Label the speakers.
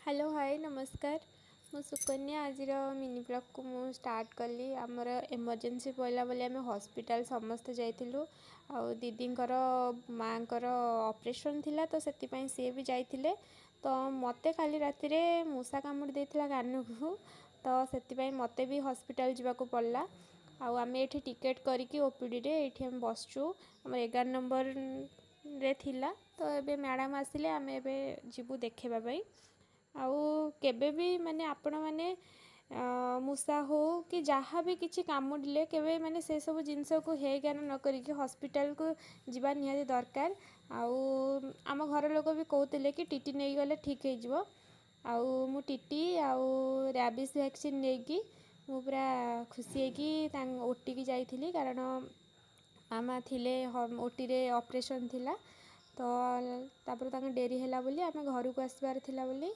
Speaker 1: Hello, ହାଏ, ନମସ୍କାର। ମୁଁ ସୁକନ୍ୟା। ଆଜିର ମିନି ବ୍ଲଗ୍କୁ ମୁଁ ଷ୍ଟାର୍ଟ କଲି। ଆମର ଏମର୍ଜେନ୍ସି ପଡ଼ିଲା ବୋଲି ଆମେ ହସ୍ପିଟାଲ ସମସ୍ତେ ଯାଇଥିଲୁ। ଆଉ ଦିଦିଙ୍କର ମାଆଙ୍କର ଅପରେସନ୍ ଥିଲା, ତ ସେଥିପାଇଁ ସିଏ ବି ଯାଇଥିଲେ। ତ ମୋତେ କାଲି ରାତିରେ ମୂଷା କାମୁଡ଼ି ଦେଇଥିଲା କାନକୁ, ତ ସେଥିପାଇଁ ମୋତେ ବି ହସ୍ପିଟାଲ ଯିବାକୁ ପଡ଼ିଲା। ଆଉ ଆମେ ଏଠି ଟିକେଟ୍ କରିକି ଓପିଡ଼ିରେ ଏଇଠି ଆମେ ବସିଛୁ। ଆମର 11 ନମ୍ବରରେ ଥିଲା, ତ ଏବେ ମ୍ୟାଡ଼ାମ୍ ଆସିଲେ, ଆମେ ଏବେ ଯିବୁ ଦେଖେଇବା ପାଇଁ। ଆଉ କେବେ ବି ମାନେ ଆପଣମାନେ ମୂଷା ହଉ କି ଯାହା ବି କିଛି କାମୁଡ଼ିଲେ, କେବେ ମାନେ ସେସବୁ ଜିନିଷକୁ ହେୟଜ୍ଞାନ ନ କରିକି ହସ୍ପିଟାଲକୁ ଯିବା ନିହାତି ଦରକାର। ଆଉ ଆମ ଘର ଲୋକ ବି କହୁଥିଲେ କି ଟିଟି ନେଇଗଲେ ଠିକ୍ ହେଇଯିବ। ଆଉ ମୁଁ ଟିଟି ଆଉ ରାବିସ୍ ଭ୍ୟାକ୍ସିନ୍ ନେଇକି ମୁଁ ପୁରା ଖୁସି ହେଇକି ତାଙ୍କ ଓଟିକି ଯାଇଥିଲି, କାରଣ ମାମା ଥିଲେ ଓଟିରେ, ଅପରେସନ୍ ଥିଲା। ତ ତାପରେ ତାଙ୍କ ଡେରି ହେଲା ବୋଲି ଆମେ ଘରକୁ ଆସିବାର ଥିଲା ବୋଲି